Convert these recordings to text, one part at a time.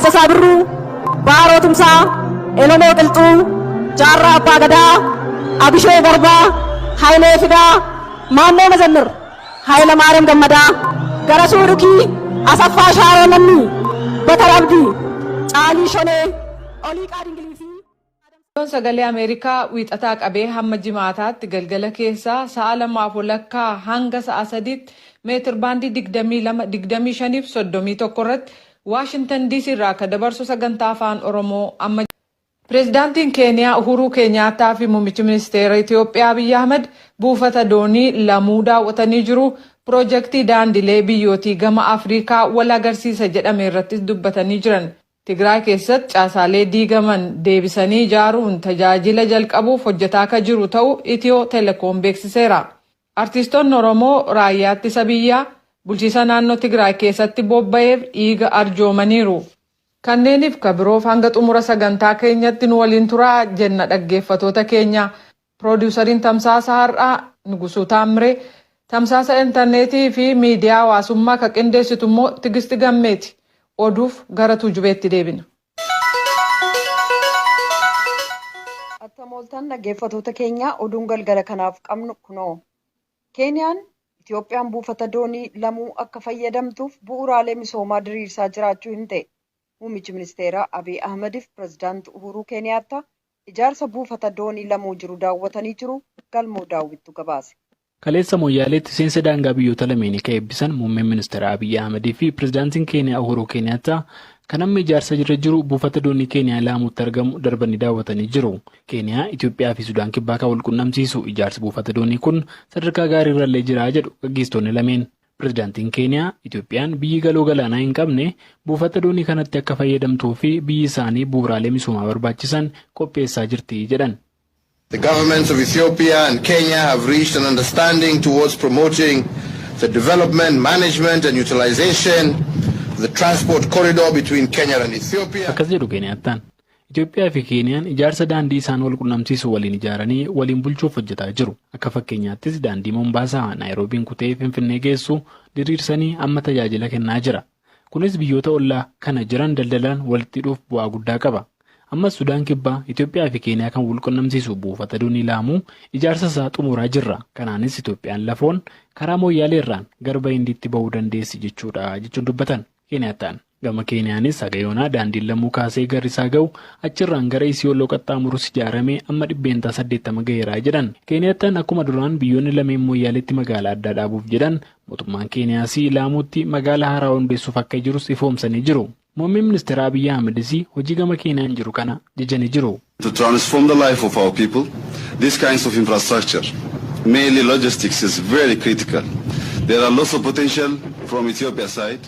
Taaddasaa Birruu, Baaroo Tumsaa, Elemoo Qilxuu, Jaarraa Abbaa Gadaa, Abishee Garbaa, Hayilee Fidaa, Maammoo Mazammir, Hayilamaariyaam Gammadaa, Garasuu Dhukii, Asaffaa Shaaroo Lammii, Batar Abdii, Caalii Shonee, Oliiqaa Dingilii fi Raadiyoon Sagalee Ameerikaa Wiixataa qabee hamma Jimaataatti galgala keessaa sa'a lamaaf walakkaa hanga sa'a sadiitti meetir baandii 22, 25 fi 31 irratti Waashintan DC irraa akka dabarsu sagantaa afaan Oromoo amma Pireezidaantiin Keeniyaa Uhuruu Keenyaattaa fi Muummichi Ministeera Itiyoophiyaa Abiy Ahmad buufata doonii Lamuu daawwatanii jiru. Piroojaktii daandilee biyyootii gama Afriikaa wal agarsiisa jedhame irrattis dubbatanii jiran. Tigraay keessatti caasaalee diigaman deebisanii ijaaruun tajaajila jalqabuuf hojjetaa akka jiru ta'uu Itiyoo Telekoom beeksiseera. Artiistonni Oromoo Raayyaa Ittisa Biyyaa bulchiisa naannoo Tigraay keessatti bobba'eef dhiiga arjoomaniiru. Kanneeniif ka biroof hanga xumura sagantaa keenyatti nu waliin turaa jenna dhaggeeffatoota keenya. Piroodiwusariin tamsaasa har'aa Nugusuu Taammiree, tamsaasa intarneetii fi miidiyaa hawaasummaa ka qindeessitu immoo Tigisti Gammeeti. Oduuf gara Tuujubeetti deebina. Attam ooltan dhaggeeffatoota keenya, oduun galgala kanaaf qabnu kunoo. Keeniyaan Itoophiyaan buufata doonii Lamuu akka fayyadamtuuf bu'uuraalee misoomaa diriirsaa jiraachuu himte. Muummichi ministeeraa Abiy Ahmediif pirezidaanti Uhuruu Keeniyaattaa ijaarsa buufata doonii Lamuu jiru daawwatanii jiru. Galmoo Daawwittu gabaase. Kaleessa Mooyyaaleetti seensa daangaa biyyoota lameenii kan eebbisan Muummeen Ministeera Abiy Ahmedii fi Pirezidaantiin Keeniyaa Uhuruu Keeniyaattaa kan amma ijaarsa irra jiru buufata doonii Keeniyaa Laamuutti argamu darbanii daawwatanii jiru. Keeniyaa, Itoophiyaa fi Sudaan Kibbaa kan wal qunnamsiisu ijaarsi buufata doonii kun sadarkaa gaarii irrallee jira jedhu gaggeessitoonni lameen. Pirezidaantiin Keeniyaa Itoophiyaan biyyi galoo galaanaa hin qabne buufata doonii kanatti akka fayyadamtuu fi biyyi isaanii bu'uuraalee misoomaa barbaachisan qopheessaa jirti jedhan. The governments of Ethiopia and Kenya have reached an understanding towards promoting the development, management and utilization of the transport corridor between Kenya and Ethiopia. Akkas jedhu Keeniyaattaan. Itoophiyaa fi Keeniyaan ijaarsa daandii isaan wal qunnamsiisu waliin ijaaranii waliin bulchuuf hojjetaa jiru. Akka fakkeenyaattis daandii Mombaasaa Naayiroobiin kutee Finfinnee geessu diriirsanii amma tajaajila kennaa jira. Kunis biyyoota ollaa kana jiran daldalaan walitti hidhuuf bu'aa guddaa qaba. Ammas Sudaan Kibbaa, Itoophiyaa fi Keeniyaa kan wal qunnamsiisu buufata doonii Laamuu ijaarsa isaa xumuraa jirra. Kanaanis Itoophiyaan lafoon karaa Mooyyaaleerraan garba Hindiitti bahuu dandeessi jechuudha jechuun dubbatan Keeniyaattaan. Gama Keeniyaanis haga yoonaa daandiin Lamuu kaasee Garrisaa gahu, achirraan gara Isiyooloo qaxxaamurus ijaaramee amma 80% gaheeraa jedhan. Keeniyaattaan akkuma duraan biyyoonni lameen Mooyyaaleetti magaalaa addaa dhaabuuf jedhan, mootummaan Keeniyaas Laamuutti magaalaa haaraa hundeessuuf akka jirus ifoomsanii jiru. Muummeen ministeera Abiyyi Ahmedis hojii gama Keeniyaan jiru kana jajanii jiru. To transform the life of our people, these kinds of infrastructure, mainly logistics, is very critical. There are lots of potential from Ethiopia side,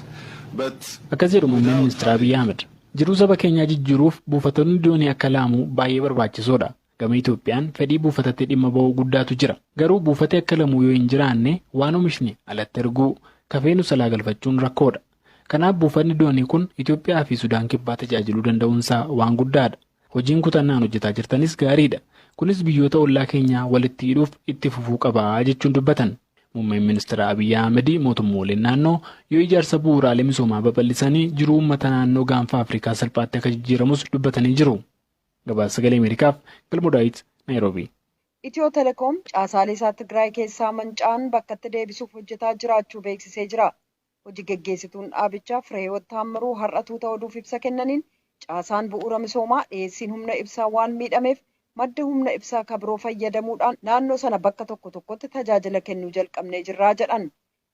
but Akkas jedhu muummeen ministeera Abiyyi Ahmed. Jiruu saba keenyaa jijjiiruuf buufatoonni doonii akka Laamuu baay'ee barbaachisoodha. Gama Itoophiyaan fedhii buufatatti dhimma ba'uu guddaatu jira. Garuu buufati akka Lamuu yoo hin jiraanne, waan oomishne alatti erguu kafee salaa galfachuun rakkoodha. Kanaaf buufanni doonii kun Itoophiyaa fi Sudaan Kibbaa tajaajiluu danda'uunsaa waan guddaadha. Hojiin kutannaan hojjetaa jirtanis gaariidha. Kunis biyyoota ollaa keenyaa walitti hidhuuf itti fufuu qabaa jechuun dubbatan. Muummeen ministeera Abiyyi Ahmed mootummooleen naannoo yoo ijaarsa bu'uuraalee misoomaa babal'isanii jiruu uummata naannoo gaanfa Afrikaa salphaatti akka jijjiiramus dubbatanii jiru. Gabaasa Sagalee Ameerikaaf Galmoo Daawit, Naayiroobii. Itiyoo Telekoom caasaalee isaa Tigraay keessaa manca'an bakkatti deebisuuf hojjetaa jiraachuu beeksisee jira. Hojii geggeessituun dhaabichaa Fireehiwoot Taammiruu har'a tuuta oduuf ibsa kennaniin, caasaan bu'uura misoomaa dhiyeessiin humna ibsaa waan miidhameef madda humna ibsaa kabiroo fayyadamuudhaan naannoo sana bakka tokko tokkotti tajaajila kennuu jalqabnee jirraa jedhan.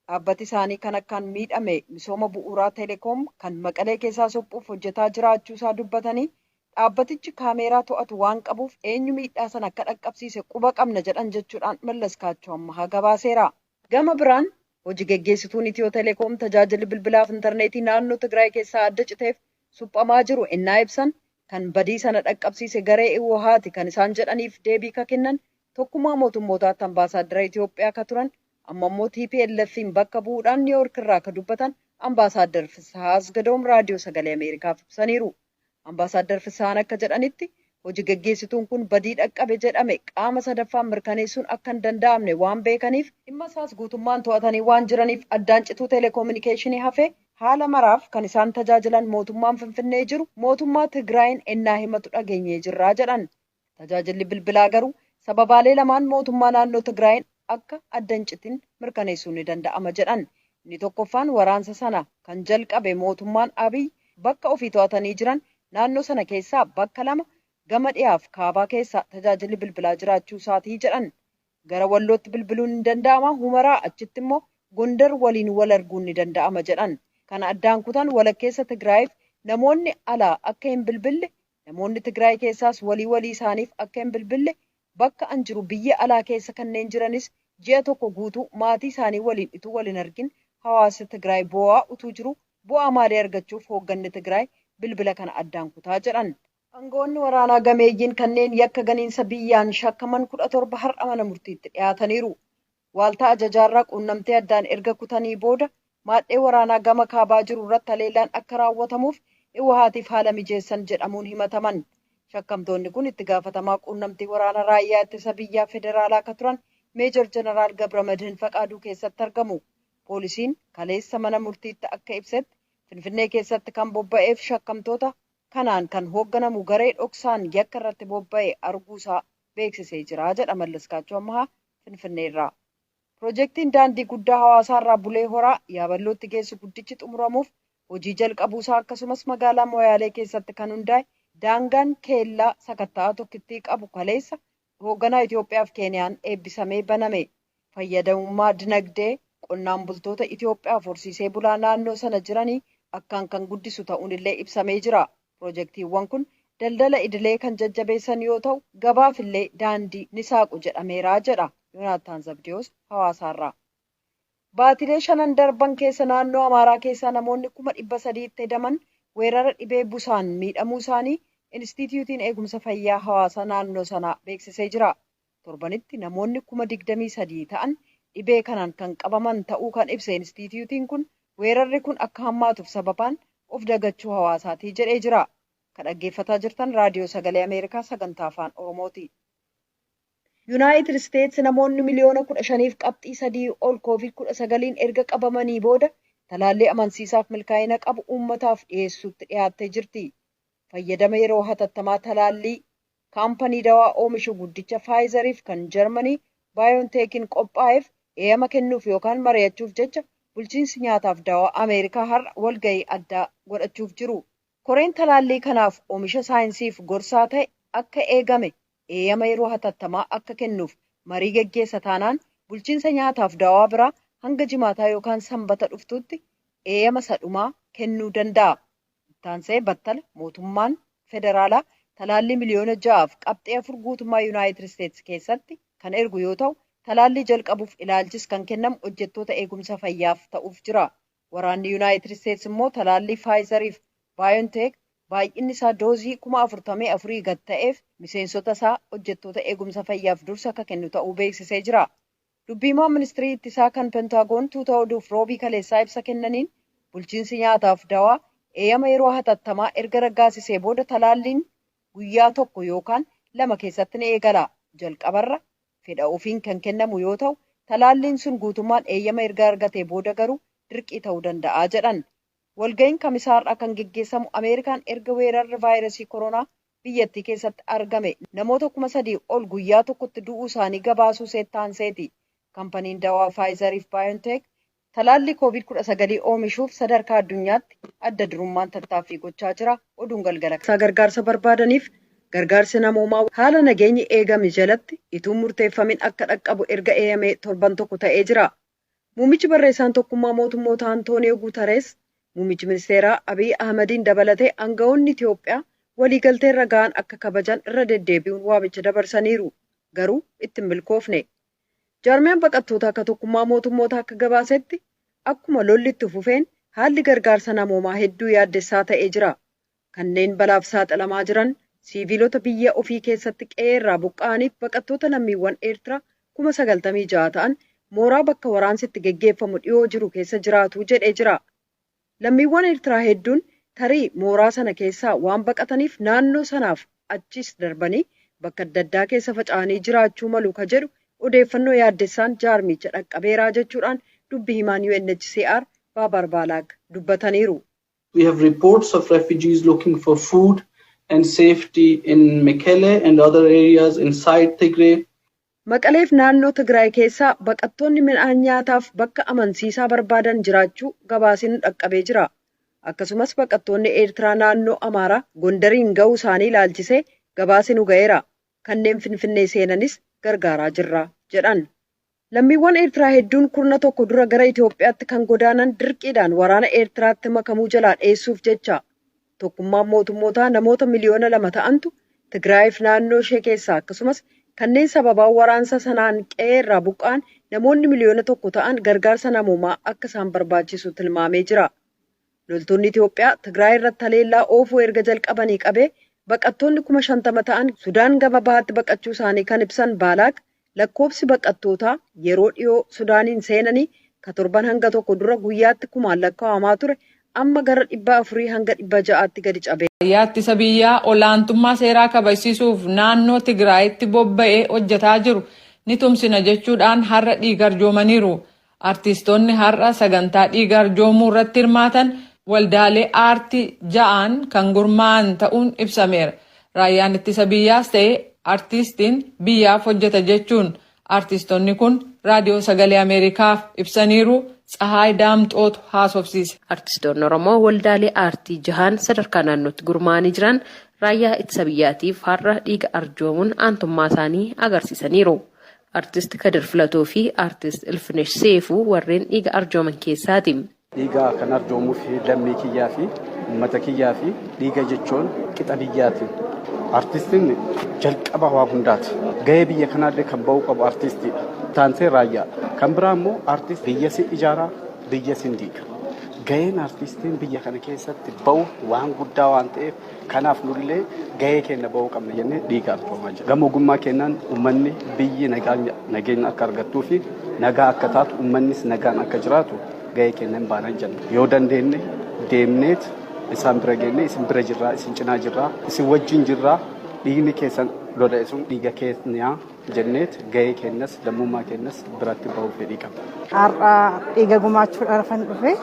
Dhaabbati isaanii kan akkaan miidhame misooma bu'uuraa telekoom kan Maqalee keessaa suphuuf hojjetaa jiraachuusaa dubbatanii, dhaabbatichi kaameeraa to'atu waan qabuuf eenyu miidhaa sana akka dhaqqabsiise quba qabna jedhan jechuudhaan Mallas Kaachoo Ammahaa gabaaseera. Gama biraan hojii geggeessituun Itiyoo Telekoom tajaajilli bilbilaaf intarneetii naannoo Tigraay keessaa adda citeef suphamaa jiru ennaa ibsan, kan badii sana dhaqqabsiise garee Iwwahaati kan isaan jedhaniif deebii ka kennan Tokkummaa Mootummootaatti ambaasaaddara Itiyoophiyaa ka turan, amma immoo TPLF'n bakka bu'uudhaan Niiwoork irraa ka dubbatan Ambaasaaddar Fissahaa Asgadoom Raadiyoo Sagalee Ameerikaaf ibsaniiru. Ambaasaaddar Fissahaan akka jedhanitti, hojii geggeessituun kun badii dhaqqabe jedhame qaama sadaffaan mirkaneessuun akka hin danda'amne waan beekaniif, dhimma isaas guutummaan to'atanii waan jiraniif, addaan cituu teleekoominikeeshinii hafee Haala maraaf kan isaan tajaajilan mootummaan Finfinnee jiru mootummaa Tigraayin ennaa himatu dhageenyee jirraa jedhan. Tajaajilli bilbilaa garuu sababaalee lamaan mootummaa naannoo Tigraayin akka adda hin citin mirkaneessuun ni danda'ama jedhan. Inni tokkoffaan waraansa sana kan jalqabe mootummaan Abiy bakka ofii to'atanii jiran naannoo sana keessaa bakka lama gama dhiyaaf kaabaa keessa tajaajilli bilbilaa jiraachuu isaatii jedhan. Gara Wallootti bilbiluun ni danda'ama, Humaraa achitti immoo Gondar waliin wal arguun ni danda'ama jedhan. Kana addaan kutan walakkeessa Tigraayiif namoonni alaa akka hin bilbille, namoonni Tigraay keessaas walii walii isaaniif akka hin bilbille, bakka an jiru biyya alaa keessa kanneen jiranis ji'a tokko guutuu maatii isaanii waliin utuu wal hin argin hawaasa Tigraay boo'aa utuu jiru bu'aa maalii argachuuf hoogganni Tigraay bilbila kana addaan kutaa jedhan. Aangawoonni waraanaa gameeyyiin kanneen yakka ganiinsa biyyaan shakkaman 17 har'a mana murtiitti dhiyaataniiru. Waaltaa ajajaarraa quunnamtee addaan erga kutanii booda maadhee waraanaa gama kaabaa jiru irratti haleellaan akka raawwatamuuf Iwahaatiif haala mijeessan jedhamuun himataman. Shakkamtoonni kun itti gaafatamaa quunnamtii waraanaa raayyaa ittisa biyyaa federaalaa akka turan Meejor Jeneraal Gabramadhin Faqaaduu keessatti argamu. Poolisiin kaleessa mana murtiitti akka ibsetti Finfinnee keessatti kan bobba'eef shakkamtoota kanaan kan hoogganamu garee dhoksaan yakka irratti bobba'e arguusaa beeksisee jira jedha Mallaskaachoo Ammahaa Finfinneerraa. Piroojeektiin daandii guddaa hawaasaarraa Bulee Horaa Yaaballootti geessu guddichi xumuramuuf hojii jalqabuusaa akkasumas magaalaa Moyaalee keessatti kan hundaa'e daangaan keellaa sakatta'aa tokkittii qabu kaleessa hoogganaa Itoophiyaa fi Keeniyaan eebbisamee baname. Fayyadamummaa dinagdee qonnaan bultoota Itoophiyaaf horsiisee bulaa naannoo sana jiranii akkaan kan guddisu ta'uun illee ibsamee jira. Piroojeektiiwwan kun daldala idilee kan jajjabeessan yoo ta'u gabaaf illee daandii ni saaqu jedhameera jedha Yoonaataan Zabdiyoos hawaasaarraa. Baatilee shanan darban keessa naannoo Amaaraa keessaa namoonni 300,000tti hedaman weerara dhibee busaan miidhamuu isaanii Inistituutiin Eegumsa Fayyaa Hawaasaa naannoo sanaa beeksisee jira. Torbanitti namoonni 23,000 ta'an dhibee kanaan kan qabaman ta'uu kan ibse Inistituutiin kun weerarri kun akka hammaatuuf sababaan of dagachuu hawaasaatii jedhee jira. Kan dhaggeeffataa jirtan Raadiyoo Sagalee Ameerikaa sagantaa Afaan Oromooti. Yuunaayitid Isteetsi namoonni 15.3 miliyoona ol Koovid-19 erga qabamanii booda talaallii amansiisaaf milkaa'ina qabu uummataaf dhiyeessuutti dhiyaattee jirti. Fayyadama yeroo hatattamaa talaallii kaampanii dawaa oomishu guddicha Faayizariif kan Jarmanii Baayonteekiin qophaa'eef eeyyama kennuuf yookaan mari'achuuf jecha bulchiinsi nyaataaf dawaa Ameerikaa har'a walgahii addaa godhachuuf jiru. Koreen talaallii kanaaf oomisha saayinsiif gorsaa ta'e akka eegame eeyyama yeroo hatattamaa akka kennuuf marii geggeessa taanaan bulchiinsa nyaataaf dawaa biraa hanga jimaataa yookaan sanbata dhuftutti eeyyama sadhumaa kennuu danda'a. Ittaansee battala mootummaan federaalaa talaallii 6.4 miliyoona guutummaa Yuunaayitid Isteetsi keessatti kan ergu yoo ta'u talaallii jalqabuuf ilaalchis kan kennamu hojjettoota eegumsa fayyaaf ta'uuf jira. Waraanni Yuunaayitid Isteetsi immoo talaallii Faayizariif Baayonteek baay'inni isaa doozii 44,000 gad ta'eef miseensota isaa hojjettoota eegumsa fayyaaf dursa akka kennu ta'uu beeksisee jira. Dubbiimaan ministirii ittisaa kan Pentaagoon tuuta oduuf roobii kaleessaa ibsa kennaniin bulchiinsi nyaataaf dawaa eeyyama yeroo hatattamaa erga raggaasisee booda talaalliin guyyaa tokko yookaan lama keessatti ni eegala. Jalqabarra fedha ofiin kan kennamu yoo ta'u talaalliin sun guutummaan eeyyama erga argatee booda garuu dirqii ta'uu danda'a jedhan. Walga'iin kamisaarraa kan geggeessamu Ameerikaan erga weerarri vaayirasii koronaa biyyattii keessatti argame namoota 3,000 ol guyyaa tokkotti du'uu isaanii gabaasuu seettaanseeti. Kampaniin dawaa Faayizariif Baayonteek talaallii Koovid-19 oomishuuf sadarkaa addunyaatti adda durummaan tattaaffii gochaa jira. Oduun galgala. Gargaarsa barbaadaniif gargaarsi namoomaa haala nageenyi eegame jalatti ituun murteeffamin akka dhaqqabu erga eeyamee torban tokko ta'ee jira. Muummichi barreessaan tokkummaa mootummoota Antooniyoo Guutarees muummichi ministeeraa Abiy Ahmediin dabalatee aangawoonni Itoophiyaa waliigaltee irra ga'an akka kabajan irra deddeebi'uun waamicha dabarsaniiru. Garuu itti hin milkoofne. Jaarmiyaan baqattoota akka tokkummaa mootummoota akka gabaasetti akkuma lolli itti fufeen haalli gargaarsa namoomaa hedduu yaaddessaa ta'ee jira. Kanneen balaaf saaxilamaa jiran siiviilota biyya ofii keessatti qe'ee irraa buqqa'aniif baqattoota lammiiwwan Eertiraa 96,000 ta'an mooraa bakka waraansi itti geggeeffamu dhiyoo jiru keessa jiraatu jedhee jira. Lammiiwwan Eertiraa hedduun tarii mooraa sana keessaa waan baqataniif naannoo sanaaf achis darbanii bakka adda addaa keessa faca'anii jiraachuu malu ka jedhu odeeffannoo yaaddessaan jaarmicha dhaqqabeeraa jechuudhaan dubbi himaan UNHCR Baabar Baalaag dubbataniiru. We have reports of refugees looking for food and safety in Mekelle and other areas inside Tigray. Maqaleef naannoo Tigraay keessaa baqattoonni midhaan nyaataaf bakka amansiisaa barbaadan jiraachuu gabaasiin dhaqqabee jira. Akkasumas baqattoonni Eertiraa naannoo Amaaraa Gondariin ga'uu isaanii ilaalchisee gabaasi nu ga'eera. Kanneen Finfinnee seenanis gargaaraa jirra jedhan. Lammiiwwan Eertiraa hedduun kurna tokko dura gara Itoophiyaatti kan godaanan dirqiidhaan waraana Eertiraatti makamuu jalaa dheessuuf jecha. Tokkummaan mootummootaa namoota 2 miliyoona ta'antu Tigraayiif naannoo ishee keessaa, akkasumas kanneen sababaa waraansa sanaan qe'ee irraa buqqa'an namoonni 1 miliyoona ta'an gargaarsa namoomaa akka isaan barbaachisu tilmaamee jira. Loltoonni Itoophiyaa Tigraay irratti haleellaa oofuu erga jalqabanii qabee baqattoonni 50,000 ta'an Sudaan gama bahaatti baqachuu isaanii kan ibsan Baalaak, lakkoofsi baqattootaa yeroo dhiyoo Sudaaniin seenanii ka torban hanga tokko dura guyyaatti kumaan lakkaa'amaa ture amma gara 400 hanga 600tti gadi cabe. Raayyaa ittisa biyyaa olaantummaa seeraa kabajsiisuuf naannoo Tigraayitti bobba'ee hojjetaa jiru ni tumsina jechuudhaan har'a dhiiga arjoomaniiru. Artiistoonni har'a sagantaa dhiiga arjoomuu irratti hirmaatan waldaalee aartii ja'aan kan gurmaa'an ta'uun ibsameera. Raayyaan ittisa biyyaas ta'e artiistiin biyyaaf hojjeta jechuun artiistoonni kun Raadiyoo Sagalee Ameerikaaf ibsaniiru. Tsahaay Daamxootu haasofsiise. Artistoonni Oromoo waldaalee aartii jahaan sadarkaa naannootti gurmaa'anii jiran raayyaa ittisa biyyaatiif har'a dhiiga arjoomuun aantummaa isaanii agarsiisaniiru. Artist Kadir Filatoo fi Artist Ilfinesh Seefuu warreen dhiiga arjooman keessaati. Dhiiga kan arjoomuuf lammii kiyyaa fi uummata kiyyaa fi dhiiga jechuun qixa biyyaati. Artistiin jalqaba waa hundaati. Gahee biyya kanaallee kan ba'uu qabu artistiidha. Taansee raayyaadha. Kan biraa immoo artist biyya si ijaaraa, biyya sin diiga. Gaheen artistiin biyya kana keessatti ba'u waan guddaa waan ta'eef, kanaaf nullee gahee keenya ba'uu qabna jennee dhiiga arjoomaa jira. Gama ogummaa keenyaan uummanni biyyi nageenya akka argattuu fi nagaa akka taatu, uummannis nagaan akka jiraatu gahee keenya hin baanan jenna. Yoo dandeenye deemneet isaan bira geenne, isin bira jirraa, isin cinaa jirraa, isin wajjin jirraa, dhiigni keessan lola'e sun dhiiga keenyaa jenneet gahee keenyas lammummaa keenyas biratti bahuuf fedhii qabna. Har'a dhiiga gumaachuudhaaf dhufe.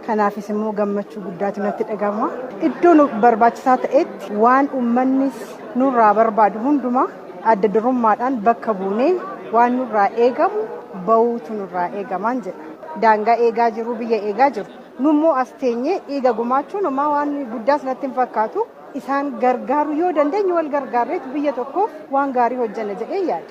Kanaafis immoo gammachuu guddaatu natti dhagahama. Iddoo nu barbaachisaa ta'etti waan uummannis nurraa barbaadu hundumaa adda durummaadhaan bakka buunee waan nurraa eegamu bahuutu nurraa eegamaan jedha. Daangaa eegaa jiru, biyya eegaa jiru. Nummoo as teenyee dhiiga gumaachuun homaa waan guddaas natti hin fakkaatu. Isaan gargaaru yoo dandeenye wal gargaarreetu biyya tokkoof waan gaarii hojjenna jedhee yaada.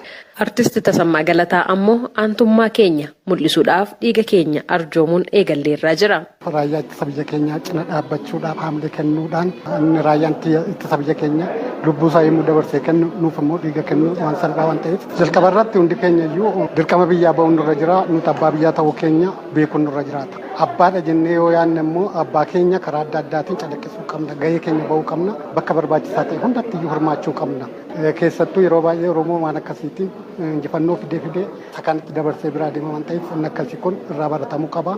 Artisti Tasammaa Galataa ammoo aantummaa keenya mul'isuudhaaf dhiiga keenya arjoomuun eegalleerraa jira. Raayyaa ittisa biyya keenyaa cina dhaabbachuudhaaf, haamilee kennuudhaan, inni raayyaan ittisa biyya keenya lubbuu isaa yommuu dabarsee kennu, nuuf immoo dhiiga kennuu waan salphaa waan ta'eef, jalqaba irratti hundi keenya iyyuu dirqama biyyaa ba'uun nurra jira. Nuti abbaa biyyaa ta'uu keenya beekuun nurra jiraata. Abbaadha jennee yoo yaadne immoo abbaa keenya karaa adda addaatiin calaqqisuu qabna, gahee keenya ba'uu qabna, bakka barbaachisaa ta'e hundatti iyyuu hirmaachuu qabna. Keessattuu yeroo baay'ee Oromoo waan akkasiitiin injifannoo fidee fidee kanatti dabarsee biraa deema waan ta'eef, inni akkasii kun irraa baratamuu qaba.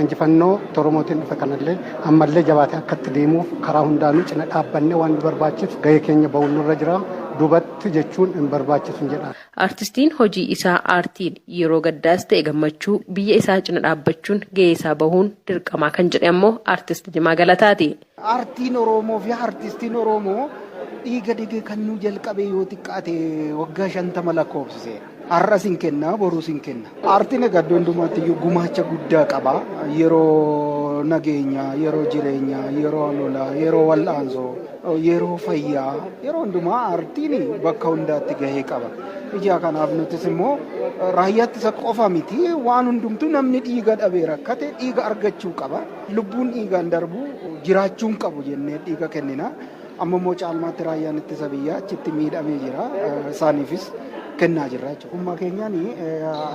Injifannoo Oromootiin dhufe kanallee ammallee jabaatee akkatti deemuuf karaa hundaanuu cina dhaabbannee waan nu barbaachisu gahee keenya ba'uun nurra jira. Duubatti jechuun hin barbaachisu jedha. Artistiin hojii isaa aartiin yeroo gaddaas ta'e gammachuu biyya isaa cina dhaabbachuun gahee isaa bahuun dirqamaa kan jedhe ammoo Artist Jimaa Galataati. Aartiin Oromoo fi artistiin Oromoo dhiiga dhige kan nu jalqabe yoo xiqqaate waggaa 50 lakkoofsiseera. Har'as hin kenna, borus hin kenna. Aartiin egaa iddoo hundumaatti iyyuu gumaacha guddaa qaba. Yeroo nageenyaa, yeroo jireenyaa, yeroo lolaa, yeroo wal'aansoo, yeroo fayyaa, yeroo hundumaa aartiin bakka hundaatti gahee qaba. Ijaa kanaaf nutis immoo raayyaa ittisa qofa miti, waan hundumtuu namni dhiiga dhabee rakkate dhiiga argachuu qaba. Lubbuun dhiigaan darbu jiraachuun qabu jennee dhiiga kennina. Amma immoo caalmaatti raayyaan ittisa biyyaa achitti miidhamee jira. Isaaniifis kennaa jirra jechuudha. Ummaa keenyaan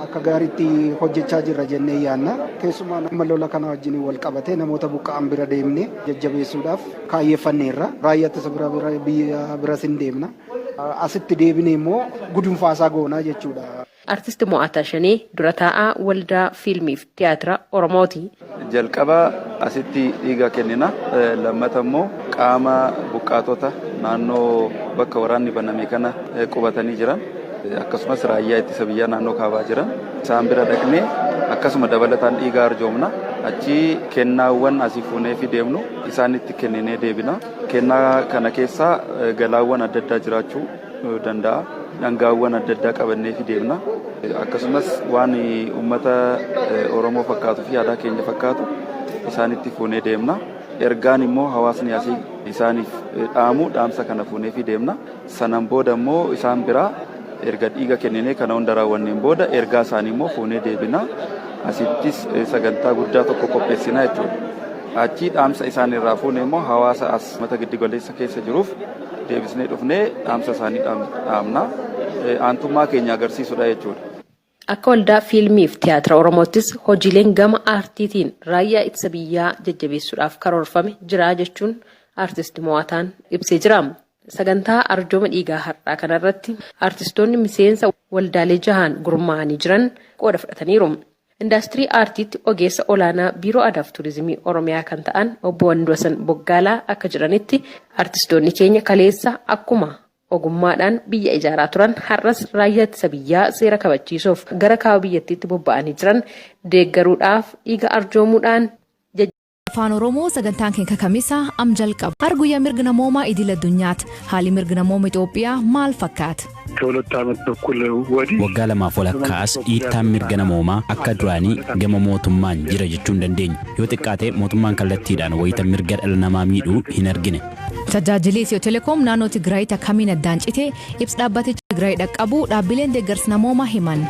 akka gaariitti hojjechaa jirra jennee yaadna. Keessumaa nama lola kana wajjin wal qabatee namoota buqqa'an bira deemnee jajjabeessuudhaaf kaayyeeffanneerra. Raayyaa ittisa bira biyya biras hin deemna. Asitti deebinee immoo gudunfaasaa goonaa jechuudha. Artisti Mo'ataa Shanee dura taa'aa Waldaa Fiilmiif Tiyaatira Oromooti. Jalqaba asitti dhiiga kennina. Lammata immoo qaama buqqaatota naannoo bakka waraanni baname kana qubatanii jiran, akkasumas raayyaa ittisa biyyaa naannoo kaabaa jiran isaan bira dhaqnee akkasuma dabalataan dhiiga arjoomna. Achi kennaawwan asii fuunee fi deemnu isaanitti kenninee deebina. Kennaa kana keessaa galaawwan adda addaa jiraachuu danda'a. Dhangaawwan adda addaa qabannee fi deemna. Akkasumas waan uummata Oromoo fakkaatuu fi aadaa keenya fakkaatu isaanitti fuunee deemna. Ergaan immoo hawaasni asii isaaniif dhaamu dhaamsa kana fuunee fi deemna. Sanaan booda immoo isaan biraa erga dhiiga kenninee kana hunda raawwanneen booda ergaa isaanii immoo fuunee deebina. Asittis sagantaa guddaa tokko qopheessina jechuudha. Achii dhaamsa isaan irraa fuune immoo hawaasa as mata giddugaleessa keessa jiruuf deebisnee dhufnee dhaamsa isaanii dhaamna. Aantummaa keenya agarsiisudha jechuudha. Akka waldaa fiilmiif tiyaatira Oromoottis hojiileen gama aartiitiin raayyaa ittisa biyyaa jajjabeessuudhaaf karoorfame jira jechuun aartist Mo'ataan ibsee jira. Sagantaa arjooma dhiigaa har'aa kanarratti aartistoonni miseensa waldaalee jahaan gurmaa'anii jiran qooda fudhataniiru. Indaastirii aartiitti ogeessa olaanaa Biiroo Aadaaf Turizimii Oromiyaa kan ta'an Obbo Wandosan Boggaalaa akka jedhanitti, aartistoonni keenya kaleessa akkuma ogummaadhaan biyya ijaaraa turan har'as raayyaa ittisa biyyaa seera kabachiisuuf gara kaaba biyyattiitti bobba'anii jiran deeggaruudhaaf dhiiga arjoomuudhaan Afaan Oromoo sagantaan keenya Kamisaa am jalqaba. Har guyyaa mirga namoomaa idil addunyaati. Haalli mirga namooma Itoophiyaa maal fakkaata? ከሁለት ዓመት ተኩል ወዲህ Waggaa lamaaf walakkaa as dhiittaan mirga namoomaa akka duraanii gama mootummaan jira jechuu hin dandeenyu. Yoo xiqqaate mootummaan kallattiidhaan wayita mirga dhala namaa miidhuu hin argine. Tajaajilli Itiyoo Telekoom naannoo Tigraayitti akkamiin addaan cite? Ibsa dhaabbatichi Tigraay dhaqqabu dhaabbileen deeggarsa namoomaa himan.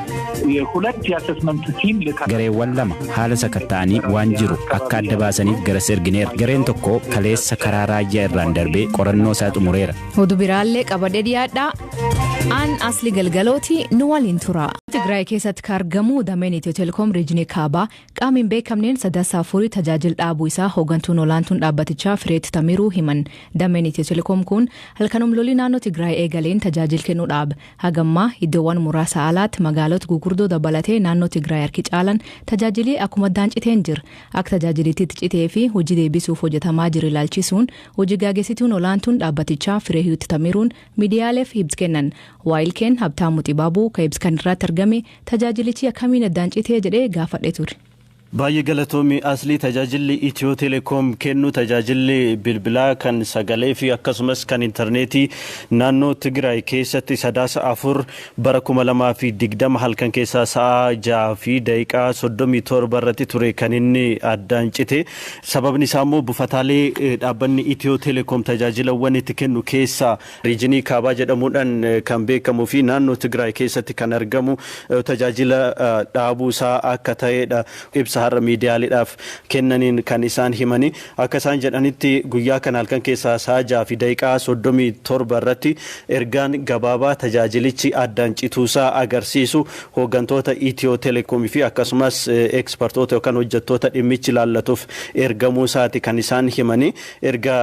የሁለት የአሰስመንት ቲም ልከ Gareewwan lama haala sakatta'anii waan jiru akka adda baasaniif garas ergineera. Gareen tokko kaleessa karaa raayyaa irraan darbee qorannoo isaa xumureera. Oduu biraallee qabadhee dhiyaadhaa. Aan Asli Galgalooti, nu waliin tura. Tigraay keessatti kan argamu dameen Itiyoo Telekoom riijinii kaabaa qaama hin beekamneen Sadaasa 4 tajaajila dhaabuu isaa hooggantuun olaantuun dhaabbatichaa Fireet Tamiruu himan. Dameen Itiyoo Telekoom kun halkanum lolii naannoo Tigraay eegaleen tajaajila kennuu dhaabe. Hagammaa iddoowwan muraasa alaatti magaalota gurguddoo dabalatee naannoo Tigraay harki caalan tajaajilli akkuma addaan citeen jira. Akka tajaajilitti citee fi hojii deebisuuf hojjetamaa jiru ilaalchisuun hojii gaggeessituun olaantuun dhaabbatichaa Fireehiwot Tamiruun miidiyaaleef ibsa kennan. Waayilkeen Habtaamuu Xibaabuu ka ibsa kan irratti argame tajaajilichi akkamiin addaan citee jedhee gaafadhe ture. Baay'ee galatoomi, Aslii. Tajaajilli Itiyoo Telekoom kennu, tajaajilli bilbilaa kan sagalee fi akkasumas kan intarneetii, naannoo Tigraay keessatti Sadaasa 4 bara 2020 halkan keessaa sa'a 6:37 irratti ture kan inni addaan cite. Sababni isaa immoo buufataalee dhaabbanni Itiyoo Telekoom tajaajilawwan itti kennu keessaa riijinii kaabaa jedhamuudhaan kan beekamuu fi naannoo Tigraay keessatti kan argamu tajaajila dhaabuu isaa akka ta'edha ibsa har'a miidiyaaleedhaaf kennaniin kan isaan himani. Akka isaan jedhanitti, guyyaa kana halkan keessaa sa'a 6:37 irratti ergaan gabaabaa tajaajilichi addaan cituusaa agarsiisu hooggantoota Itiyoo Telekoomii fi akkasumas ekspertoota yookaan hojjettoota dhimmichi ilaallatuuf ergamuu isaati kan isaan himani. Erga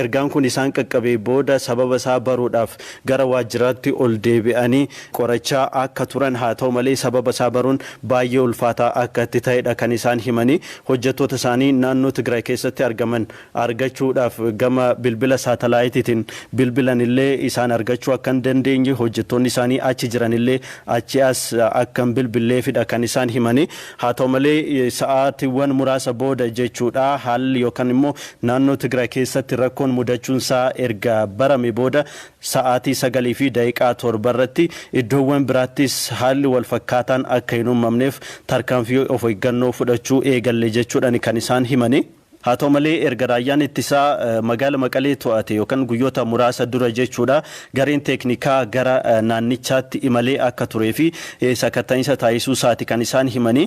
ergaan kun isaan qaqqabee booda sababa isaa baruudhaaf gara waajjiraatti ol deebi'anii qorachaa akka turan, haa ta'u malee sababa isaa baruun baay'ee ulfaataa akka itti ta'edha kan isaan himanii. Hojjettoota isaanii naannoo Tigraay keessatti argaman argachuudhaaf gama bilbila saatalaayitiitiin bilbilan illee isaan argachuu akka hin dandeenye, hojjettoonni isaanii achi jiran illee achi as akka hin bilbilleefidha kan isaan himanii. Haa ta'u malee sa'aatiiwwan muraasa booda jechuudha, haalli yookaan immoo naannoo Tigraay keessatti rakkoon mudachuunsaa erga barame booda, sa'aatii 9:07 irratti iddoowwan biraattis haalli wal fakkaataan akka hin uumamneef tarkaanfii of eeggannoo fudhachuu eegalle jechuudhaan kan isaan himanii. Haa ta'u malee erga raayyaan ittisaa magaala Maqalee to'ate yookaan guyyoota muraasa dura jechuudha, gareen teeknikaa gara naannichaatti imalee akka turee fi sakatta'insa taasisuu isaati kan isaan himanii.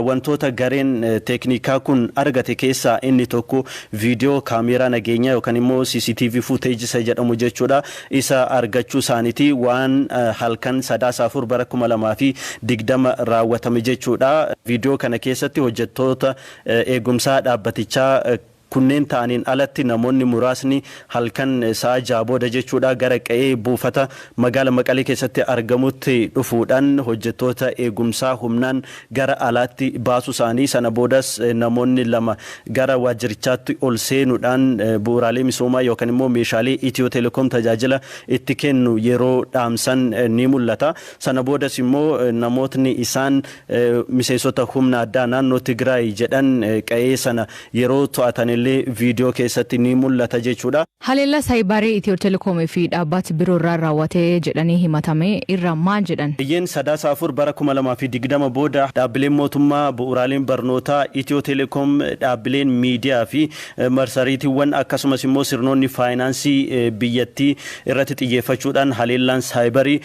Wantoota gareen teeknikaa kun argate keessaa inni tokko viidiyoo kaameeraa nageenyaa yookaan immoo CCTV footage isa jedhamu jechuudha, isa argachuu isaaniiti, waan halkan Sadaasa 4 bara 2020 raawwatame jechuudha. Viidiyoo kana keessatti hojjettoota eegumsaa dhaabbatichaa Kunneen ta'aniin alatti namoonni muraasni halkan sa'a 6 booda jechuudha gara qe'ee buufata magaala Maqalee keessatti argamutti dhufuudhaan hojjettoota eegumsaa humnaan gara alaatti baasuu isaanii, sana boodas namoonni 2 gara waajjirichaatti ol seenuudhaan bu'uuraalee misoomaa yookaan immoo meeshaalee Itiyoo Telekoom tajaajila itti kennu yeroo dhaamsan ni mul'ata. Sana boodas immoo namootni isaan miseensota humna addaa naannoo Tigraay jedhan qe'ee sana yeroo to'atan illee viidiyoo keessatti ni mul'ata jechuudha. Haleellaa saayibarii Itiyoo Telekoom fi dhaabbata biroo irraa raawwate jedhanii himatame irra maal jedhan? Eeyyeen, Sadaasa 4 bara 2020 booda dhaabbileen mootummaa, bu'uuraaleen barnootaa, Itiyoo Telekoom, dhaabbileen miidiyaa fi marsariitiiwwan akkasumas immoo sirnoonni faayinaansii biyyattii irratti xiyyeeffachuudhaan haleellaan saayibarii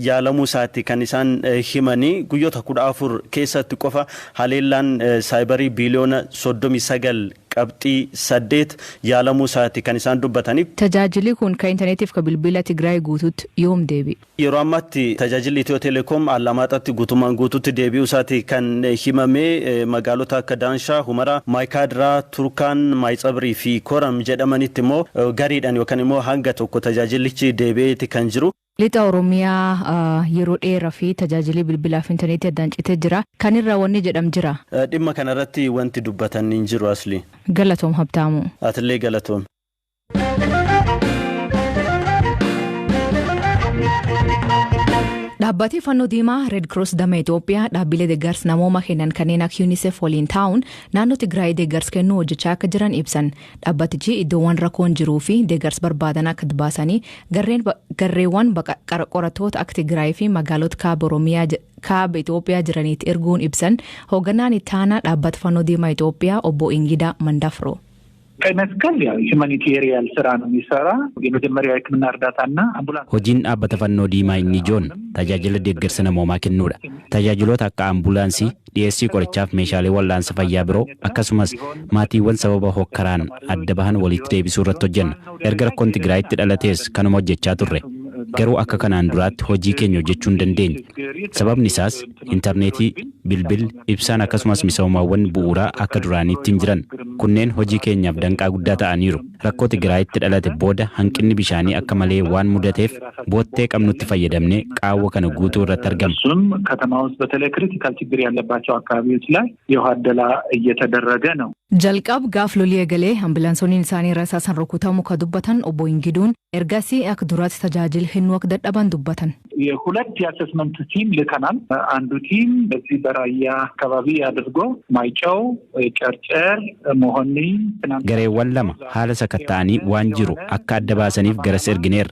yaalamuu isaati kan isaan himanii. Guyyoota 14 keessatti qofa haleellaan saayibarii biiliyoona 39.8 yaalamuu isaati kan isaan dubbatanii. Tajaajili kun kan intarneetiif ka bilbila Tigraay guutuutti yoom deebi'e? Yeroo ammaatti tajaajilli Itiyoo Telekoom Allaamaaxaatti guutummaan guutuutti deebi'uu isaati kan himame. Magaalota akka Daanshaa, Humaraa, Maayikaadiraa, Turkaan, Maayitsabrii fi Koram jedhamanitti immoo gariidhaan yookaan immoo hanga tokko tajaajilichi deebi'eeti kan jiru. Lixa Oromiyaa yeroo dheeraa fi tajaajilli bilbilaaf intarneetii addaan citee jira. Kan irraa wanni jedham jira? Dhimma kanarratti wanti dubbatan hin jiru, Asli. Galatoom, Habtaamu. Atillee galatoom. Dhaabbati Fannoo Diimaa, Red Cross, damee Itoophiyaa dhaabbilee deeggarsa namooma kennan kanneen akka UNICEF waliin taa'uun naannoo Tigraay deeggarsa kennuu hojjechaa akka jiran ibsan. Dhaabbatichi iddoowwan rakkoon jiruu fi deeggarsa barbaadan akka baasanii garreewwan qorattoota akka Tigraay fi magaalota kaaba Oromiyaa, kaaba Itoophiyaa jiraniitti erguun ibsan hoogganaan itti aanaa dhaabbata Fannoo Diimaa Itoophiyaa, obbo Ingidaa Mandafroo. ቀይ መስቀል ያው ሁማኒቴሪያን ስራ ነው የሚሰራ፣ የመጀመሪያ የሕክምና እርዳታና አምቡላንስ Hojiin dhaabbata Fannoo Diimaa inni ijoon tajaajila deeggarsa namoomaa kennuudha. Tajaajiloota akka ambulaansii, dhiyeessii qorichaaf meeshaalee wal'aansa fayyaa biroo, akkasumas maatiiwwan sababa hokkaraan adda bahan walitti deebisuu irratti hojjenna. Erga rakkoon Tigraayitti dhalatees kanuma hojjechaa turre. Garuu akka kanaan duraatti hojii keenya hojjechuu hin dandeenye. Sababni isaas intarneetii, bilbilli, ibsaan akkasumas misoomawwan bu'uuraa akka duraaniitti hin jiran. Kunneen hojii keenyaaf danqaa guddaa ta'aniiru. Rakkoo Tigraayitti dhalate booda hanqinni bishaanii akka malee waan mudateef boottee qabnutti fayyadamnee qaawwa kana guutuu irratti argamna. እሱም ከተማ ውስጥ በተለይ ክሪቲካል ችግር ያለባቸው አካባቢዎች ላይ የውሃ እደላ እየተደረገ ነው። Jalqab gaaf lolii eegalee ambulaansonni isaanii rasaasan rukutamu ka dubbatan obbo Ingiduun, ergasii akka duraatti tajaajila kennuu akka dadhaban dubbatan. የሁለት የአሰስመንት ቲም ልከናል። አንዱ ቲም በዚህ በራያ አካባቢ አድርጎ ማይጨው፣ ጨርጨር፣ መሆኒ Gareewwan lama haala sakatta'anii waan jiru akka adda baasaniif garas ergineerra.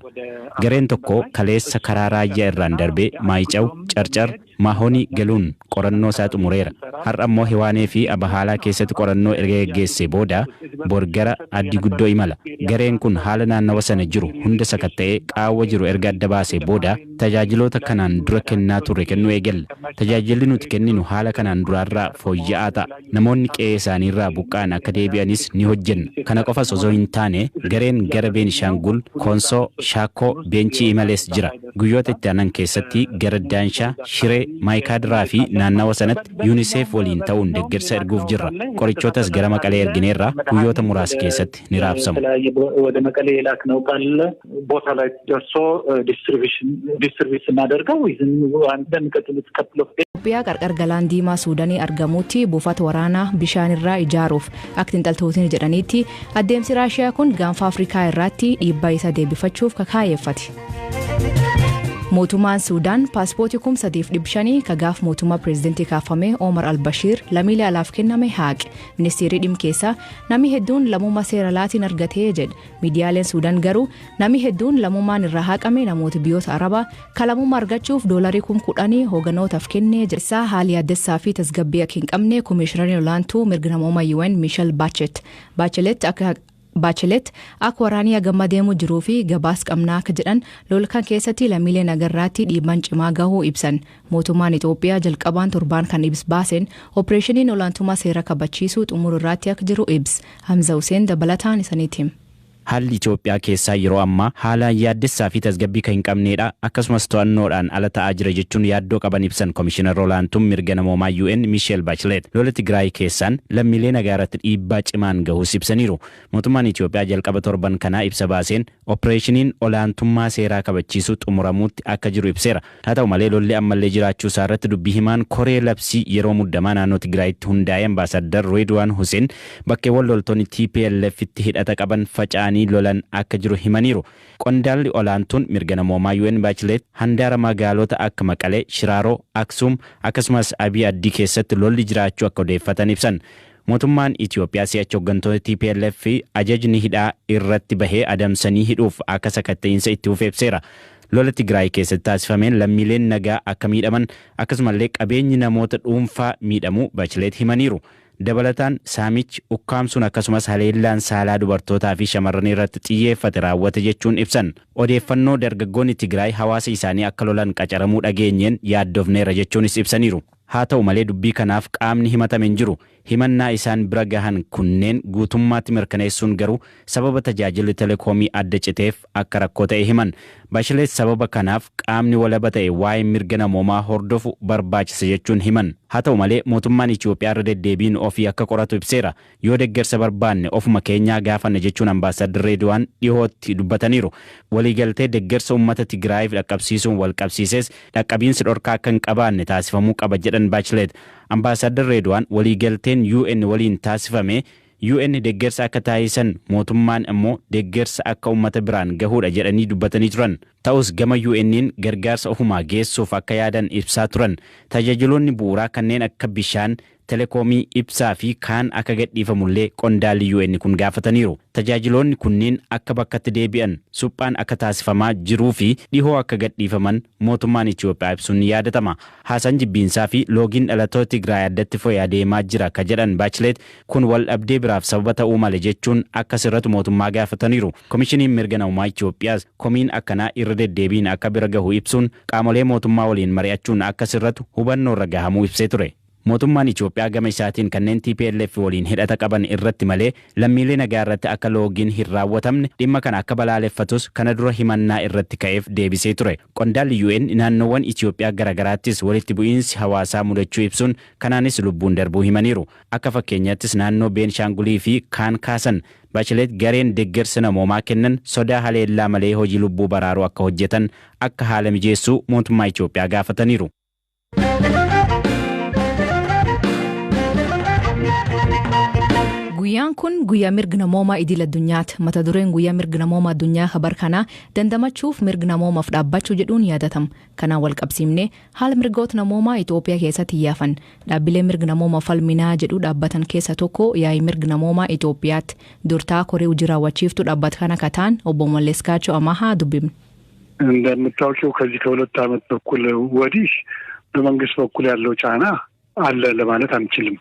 Gareen tokko kaleessa karaa Raayyaa irraan darbee Maayicaw, Carcar, Maahonii galuun qorannoo isaa xumureera. Har'a immoo Hiwaanee fi Abahaalaa keessatti qorannoo erga geggeessee booda bor gara Addi Guddoo imala. Gareen kun haala naannawa sana jiru hunda sakatta'ee qaawwa jiru erga adda baasee booda tajaajiloota kanaan dura kennaa turre kennuu eegalla. Tajaajilli nuti kenninu haala kanaan duraarraa fooyya'aa ta'a. Namoonni qe'ee isaaniirraa buqqa'an akka deebi'anis ni hojjenna. Kana qofas osoo hin taane gareen gara Beenishaangul, Koonsoo, Shaakkoo, Beenchii imalees jira. Guyyoota itti aanan keessatti gara Daanshaa, Shiree, Maayikaadiraa fi naannawa sanatti UNICEF waliin ta'uun deeggarsa erguuf jirra. Qorichootas gara Maqalee ergineerra, guyyoota muraasa keessatti ni raabsamu. የተለያየ ወደ መቀሌ የላክነው ቃል ቦታ ላይ ደርሶ ዲስትሪቢሽን ዲስትሪቢዩት ስናደርገው በሚቀጥሉት ከፕል ኦፍ Itoophiyaa qarqar galaan diimaa Suudaanii argamutti buufata waraanaa bishaanirraa ijaaruuf akka xiinxaltootni jedhanitti adeemsi Raashiyaa kun gaanfa Afrikaa irratti dhiibbaa isa deebifachuuf kakaayeeffate. Mootummaan Suudaan paaspoortii 3,500 ka gaaf mootummaa pireezidantii kaafame Omar Albashiir lammiilee alaaf kenname haaqe. Ministeerri dhimma keessaa namni hedduun lammummaa seera alaatiin argatee jedhe. Miidiyaaleen Suudaan garuu namni hedduun lammummaan irraa haqame namoota biyyoota Arabaa ka lammummaa argachuuf doolarii 10,000 hooganootaaf kennee jedhe. Isaa haali yaaddessaa fi tasgabbii akka hin qabne Komishinarri olaantuu mirga namoomaa UN Michelle Bachelet akka waraanii hagamma deemuu jiruu fi gabaas qabnaa akka jedhan lolkan keessatti lammiilee nagarraatti dhiibbaan cimaa gahuu ibsan. Mootummaan Itoophiyaa jalqabaan torbaan kan ibs baaseen opereeshiniin olaantummaa seera kabachiisuu xumuru irratti akka jiru ibs. Hamza Hussein dabalataan isaniitti hima. Haalli Itoophiyaa keessaa yeroo ammaa haalaan yaaddessaa fi tasgabbii kan hin qabneedha, akkasumas to'annoodhaan ala ta'aa jira jechuun yaaddoo qaban ibsan Komishinar Olaantuun mirga namoomaa UN Miisheel Bachelet. Lola Tigraay keessaan lammiilee nagaa irratti dhiibbaa cimaan gahuus ibsaniiru. Mootummaan Itoophiyaa jalqaba torban kanaa ibsa baaseen oppireeshiniin olaantummaa seeraa kabachiisuu xumuramuutti akka jiru ibseera. Haa ta'u malee lolli ammallee jiraachuu isaa irratti dubbii himaan koree labsii yeroo muddamaa naannoo Tigraayitti hundaa'e Ambaasaddar Reedwaan Huseen bakkeewwan loltoonni TPLF itti hidhata qaban faca'anii lolan akka jiru himaniiru. Qondaalli olaantuun mirga namoomaa UN Bachelet handaara magaalota akka Maqalee, Shiraaroo, Aksuum akkasumas Abiy Addii keessatti lolli jiraachuu akka odeeffatan ibsan. Mootummaan Itoophiyaa si'achi hooggantoota TPLF fi ajajni hidhaa irratti bahee adamsanii hidhuuf akka sakatta'iinsa itti fufe ibseera. Lola Tigraay keessatti taasifameen lammiileen nagaa akka miidhaman akkasumallee qabeenyi namoota dhuunfaa miidhamuu Bachelet himaniiru. Dabalataan saamichi, ukkaamsuun akkasumas haleellaan saalaa dubartootaa fi shamarran irratti xiyyeeffate raawwate jechuun ibsan. Odeeffannoo dargaggoonni Tigraay hawaasa isaanii akka lolan qacaramuu dhageenyeen yaaddofneera jechuunis ibsaniiru. Haa ta'u malee dubbii kanaaf qaamni himatame hin jiru. Himannaa isaan bira gahan kunneen guutummaatti mirkaneessuun garuu sababa tajaajilli telekoomii adda citeef akka rakkoo ta'e himan. Bachelet sababa kanaaf qaamni walaba ta'e waa'ee mirga namoomaa hordofu barbaachisa jechuun himan. Haa ta'u malee mootummaan Itoophiyaa irra deddeebiin ofii akka qoratu ibseera. Yoo deeggarsa barbaanne ofuma keenyaa gaafanna jechuun Ambaasaddar Reedwaan dhihootti dubbataniiru. Waliigaltee deeggarsa uummata Tigraayiif dhaqqabsiisuun wal qabsiises dhaqqabiinsi dhorkaa akka hin qabaanne taasifamuu qaba jedhan Bachelet. Ambaasaddar Reedwaan waliigalteen UN waliin taasifame UN deeggarsa akka taasisan mootummaan immoo deeggarsa akka uummata biraan gahuudha jedhanii dubbatanii turan. Ta'us gama UN'n gargaarsa ofumaa geessuuf akka yaadan ibsaa turan. Tajaajiloonni bu'uuraa kanneen akka bishaan, telekoomii, ibsaa fi kaan akka gadhiifamullee qondaalli UN kun gaafataniiru. Tajaajiloonni kunneen akka bakkatti deebi'an suphaan akka taasifamaa jiruu fi dhihoo akka gadhiifaman mootummaan Itoophiyaa ibsuun ni yaadatama. Haasaan jibbiinsaa fi loogiin dhalattoota Tigraay addatti fo'ee adeemaa jira ka jedhan Bachelet kun wal dhabdee biraaf sababa ta'uu male jechuun akka sirratu mootummaa gaafataniiru. Komishiniin mirga namummaa Itoophiyaas komiin akkanaa irra deddeebiin akka bira gahu ibsuun qaamolee mootummaa waliin mari'achuun akka sirratu hubannoo irra gahamuu ibsee ture. Mootummaan Itoophiyaa gama isaatiin kanneen TPLF waliin hidhata qaban irratti malee lammiilee nagaa irratti akka loogiin hin raawwatamne dhimma kana akka balaaleffatus kana dura himannaa irratti ka'eef deebisee ture. Qondaalli UN naannoowwan Itoophiyaa garaagaraattis walitti bu'iinsi hawaasaa mudachuu ibsuun kanaanis lubbuun darbuu himaniiru. Akka fakkeenyaattis naannoo Beenishaangulii fi kaan kaasan Bachelet gareen deeggarsa namoomaa kennan sodaa haleellaa malee hojii lubbuu baraaruu akka hojjetan akka haala mijeessuu mootummaa Itoophiyaa gaafataniiru. Guyyaan kun guyyaa mirga namoomaa idil addunyaati. Mata dureen guyyaa mirga namoomaa addunyaa kabar kanaa dandamachuuf mirga namoomaaf dhaabbachuu jedhuun yaadatama. Kanaan wal qabsiifnee haala mirgoota namoomaa Itoophiyaa keessatti iyyaafan. Dhaabbilee mirga namoomaa falminaa jedhu dhaabbatan keessa tokko yaa'ii mirga namoomaa Itoophiyaatti. Durtaa koree hojii raawwachiiftuu dhaabbata kana kataan obbo Malleskaachoo Amahaa dubbifne. እንደምታውቂው ከዚህ ከሁለት ዓመት ተኩል ወዲህ በመንግስት በኩል ያለው ጫና አለ ለማለት አንችልም።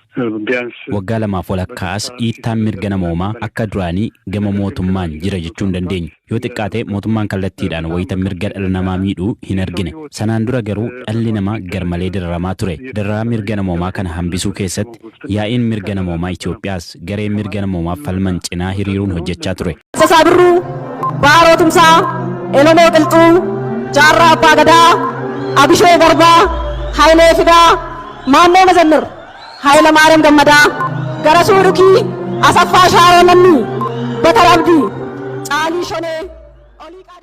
ቢያንስ Waggaa lamaaf walakkaas dhiittaan mirga namoomaa akka duraanii gama mootummaan jira jechuu hin dandeenyu. Yoo xiqqaate mootummaan kallattiidhaan wayita mirga dhala namaa miidhuu hin argine. Sanaan dura garuu dhalli namaa garmalee dararamaa ture. Dararaa mirga namoomaa kana hambisuu keessatti yaa'iin mirga namoomaa Itoophiyaas garee mirga namoomaa falman cinaa hiriiruun hojjechaa ture. Tasaa Birruu, Baaroo Tumsaa, Elemoo Qilxuu, Jaarraa Abbaa Gadaa, Abishee Garbaa, Hayilee Fidaa, Maannoo Mazammir, Hayila Maariyaam Gammadaa, Garasuu Dhukii, Asaffaa Shaaroo Lammii, Batar Abdii, Caalii Shonee, Oliiqaa.